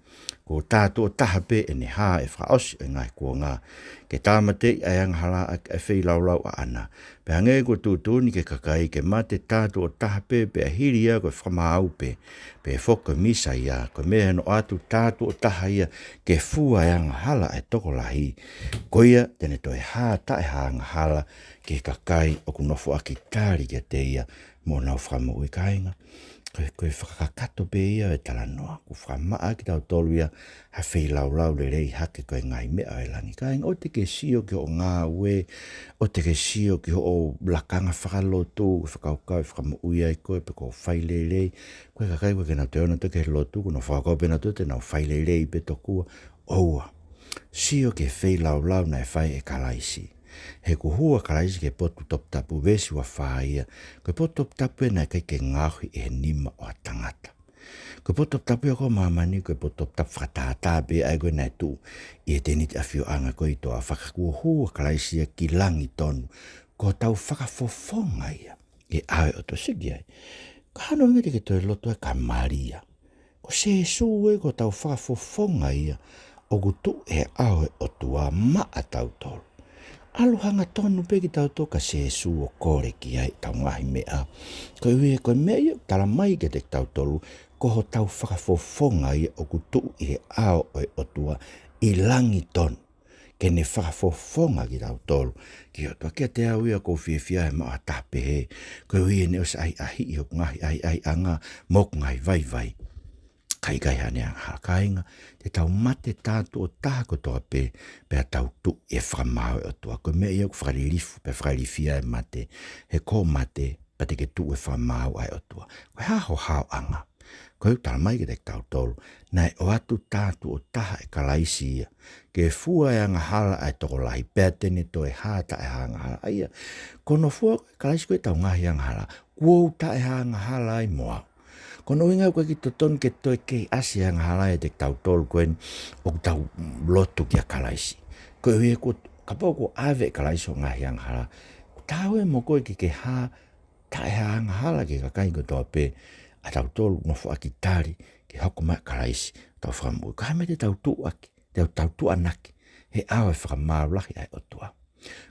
kuo tā tuʻo taha pē ʻene hā ʻe fakaʻosi ʻo e ngaahi kuonga, ke tāmateʻi ʻa e angahala ʻa e feilaulau ʻaʻana. Pea hangē kuo tuʻutuʻuni ki he kakai ke mate tā tuʻo taha pē, pea hili ia ko e fakamaau pē, pehē foki ko e Mīsaia, ko e meʻa ʻe ʻoatu tā tuʻo taha ia ke fua e angahala ʻa e tokolahi. Ko ia te ne toe hā taʻehāangahala ki he kakai ʻoku nofoʻaki tali kiate ia mo ʻenau fakamoʻui, kāinga. Ko e, ko e fakakakato pē ia e talanoa, kuo fakamaʻa kitautolu ia ha feilaulau lelei hake ko e ngaahi meʻa ʻo e langi. Kāinga, ʻoua te ke sio ki hoʻo ngāue, ʻoua te ke sio ki hoʻo lakanga fakalotu, fakakaukau ʻe fakamoʻui ai koe pe ko e fai lelei. Ko e kakai ko ē ʻoku nau toe ō nautolu ki he lotu, kuo nau fakakaukau pē nautolu te nau fai lelei pē tokua. ʻOua. Sio ki he feilaulau naʻe fai ʻe Kalaisi. He kuo hū ʻa Kalaisi ki he potu toputapu, veesi ua fā ia. Ko e potu toputapu ia naʻe ʻikai ke ngaohi ʻe he nima ʻo ha tangata. Ko e potu toputapu ia ko ē ʻo māmani, ko e potu toputapu fakatātā pē ia ko ē naʻe tuʻu ʻi he tēniti ʻafioʻanga ko ē ʻi he toafa. Ka kuo hū ʻa Kalaisi ia ki langi tonu. Ko hotau fakafofonga ia ʻi he ʻao ʻo e ʻOtua, sio ki ai. Ko e hā hono ʻuhinga te ke toe lotu ai kia Malia? Ko Sīsū ē ko hotau fakafofonga ia ʻoku tuʻu he ʻao ʻo e ʻOtua maʻatautolu. ʻAlu hangatonu pē kitautolu kia Sīsū ʻo kole ki ai ʻetau ngaahi meʻa. Koeʻuhi ko e meʻa ia ʻoku talamai kiate kitautolu, ko hotau fakafofonga ia ʻoku tuʻu ʻi he ʻao ʻo e ʻOtua ʻi langi tonu, ke ne fakafofonga kitautolu ki he ʻOtua. Kiate au ia ʻoku ou fiefia he maʻu ha taha pehē, koeʻuhi ʻene ʻosi ʻahiʻahiʻi hoku ngaahi ʻahiʻahiʻanga mo hoku ngaahi vaivai, ka ʻikai haʻane angahala. Kāinga, te tau mate tā tuʻo taha kotoa pē, pea tau tuʻu ʻi he fakamaau ʻo e ʻOtua. Ko e meʻa ia ʻoku fakalilifu, pea fakalilifia e mate, he ko e mate, pea te ke tuʻu he fakamaau ʻa e ʻOtua. Ko e hā ho haoʻanga? Ko e ʻoku talamai kiate kitautolu, naʻe ʻoatu tā tuʻo taha ʻe Kalaisi ia ke fua e angahala ʻa e tokolahi, pea te ne toe hā taʻehāangahala. ʻA ia, ko hono fua ʻe Kalaisi ko ē ʻetau ngaahi angahala, kuo u taʻehāangahala ai mo au. Ko hono ʻuhinga ʻoku ʻikai totonu ke toe kei ʻasi e angahala ʻiate kitautolu ko eni ʻoku tau lotu kia Kalaisi. Koeʻuhi ko e, kapau kuo ʻave ʻe Kalaisi hoʻo ngaahi angahala, ko e taau ia mo koe ke ke hā taʻehāangahala ki he kakai kotoa pē, ʻa tautolu ʻoku nofoʻaki tali ke hoko mai ʻa Kalaisi ko hotau Fakamoʻui. Ko e hā e meʻa te tau tuʻu ʻaki, te tau tuʻu ʻaki he ʻao ʻo e fakamaau lahi ʻa e ʻOtua?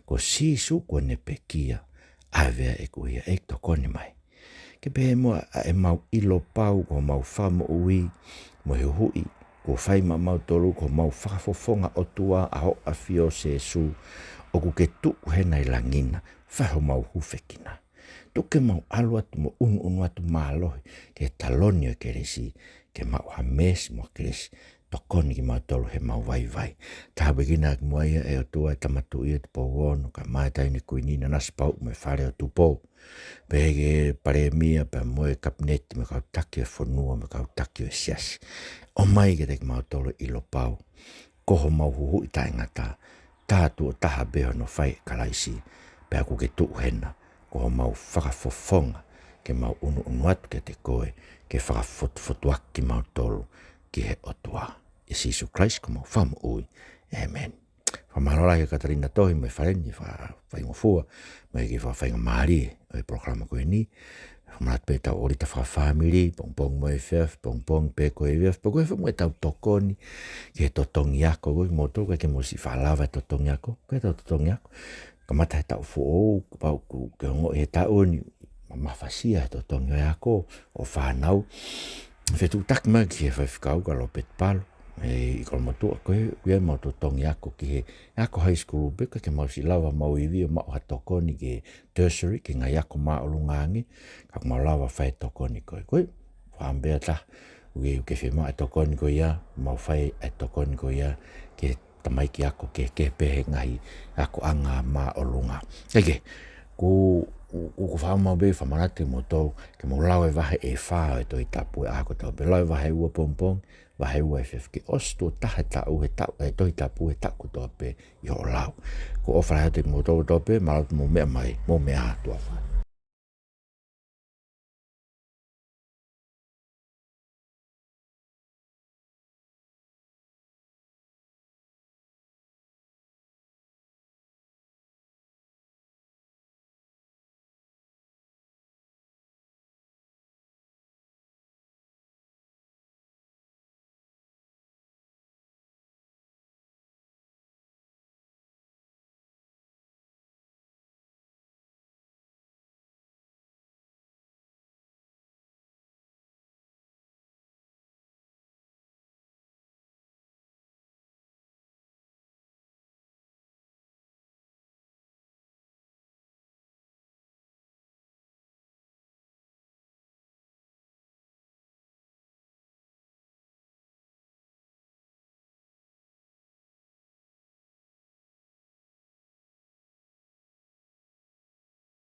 Ko Sīsū kuo ne pekia, ʻave ʻa ʻeku hia, ʻEiki, tokoni mai. Ke pehē muʻa ʻa ʻemau ʻilo pau ko homau Fakamoʻui mo e Huhuʻi kuo fai maʻamautolu ko homau fakafofonga ʻOtua ʻa Hoʻo ʻAfio Sīsū, ʻoku ke tuʻu hena ʻi langi na, fai homau hūfekina. Tuku ke mau ʻalu atu mo ʻunuʻunu atu mālohi ki he taloni ʻo e kelesi, ke maʻu ha meesi mo ha kelesi, tokoni kimautolu heʻemau vaivai. Tāpuekina ʻaki muʻa ia, ʻe ʻOtua, e Tama Tuʻi ʻo Tupou Ono, kae ʻumaʻā e Taʻahine Kuini Nanasipauʻu mo e Fale ʻo Tupou, pehē ki he Palēmia pea mo e Kapineti mo e kau taki ʻo e fonua mo e kau taki ʻo e siasi. ʻOmai kiate kimautolu e ʻilo pau ko homau Huhuʻi taʻengata, tā tuʻo taha pē hono fai ʻe Kalaisi, pea ʻoku ke tuʻu hena ko homau fakafofonga, ke mau ʻunuʻunu atu kiate koe ke fakafotufotuaki kimautolu ki he ʻOtua. ʻIa Sīsū Kalaisi ko homau Fakamoʻui. ʻĒmeni. Fakamālō lahi kia Katalina Tohi mo e fale ni, fa-, faingofua mo e kiʻi fakafaingamālie ʻo e polokalama ko eni. Fakamālō atu pē ʻetau ʻōlita fakafāmili, pongipongi mo e efiafi, pongipongi pē ko e efiafi, pea ko e efiafi mo ʻetau tokoni ki he totongi ako. Ko kimoutolu ʻoku ʻikai ke mou siʻi faʻa lava e totongi ako, ko ʻetau totongi ako, kamata he taʻu foʻou, kapau ʻoku ke ongoʻi he taʻu ni, mamafasia he totongi ʻo e ako ʻo fānau, fetuʻutaki mai ki he faifekau ko Lopeti Palo ʻi Kolomotuʻa, ko e ʻoku ʻi ai ʻemau totongi ako ki he ako high school pē, ka ʻoku ʻikai ke mau siʻi lava ʻemau ivi ʻo maʻu ha tokoni ki he tertiary, ki he ngaahi ako māʻolunga ange, ka ʻoku mau lava fai e tokoni ko ē. Ko e fāmili ʻe taha ʻoku ke, ʻoku ke fiemaʻu e tokoni ko ia, mau fai e tokoni ko ia ki he tamaiki ako kehekehe pē he ngaahi akoʻanga māʻolunga. Kae kehe, ʻoku, ʻoku, ʻoku ou fakaʻamu pē ke fakamanatu kimoutolu ke mou lau e vahe ʻe fā ʻo e Tohi Tapu he ʻaho kotoa pē. Lau e vahe ua pongipongi, vahe ua efiafi, ke ʻosi tuʻo taha e taʻu, he taʻu, e Tohi Tapu he taʻu kotoa pē ʻi hoʻo lau. ʻOku ou ʻofa lahi atu kiate kimoutolu kotoa pē, mālō hoʻomou meʻa mai, mou meʻa ā, tuʻa ʻofa atu.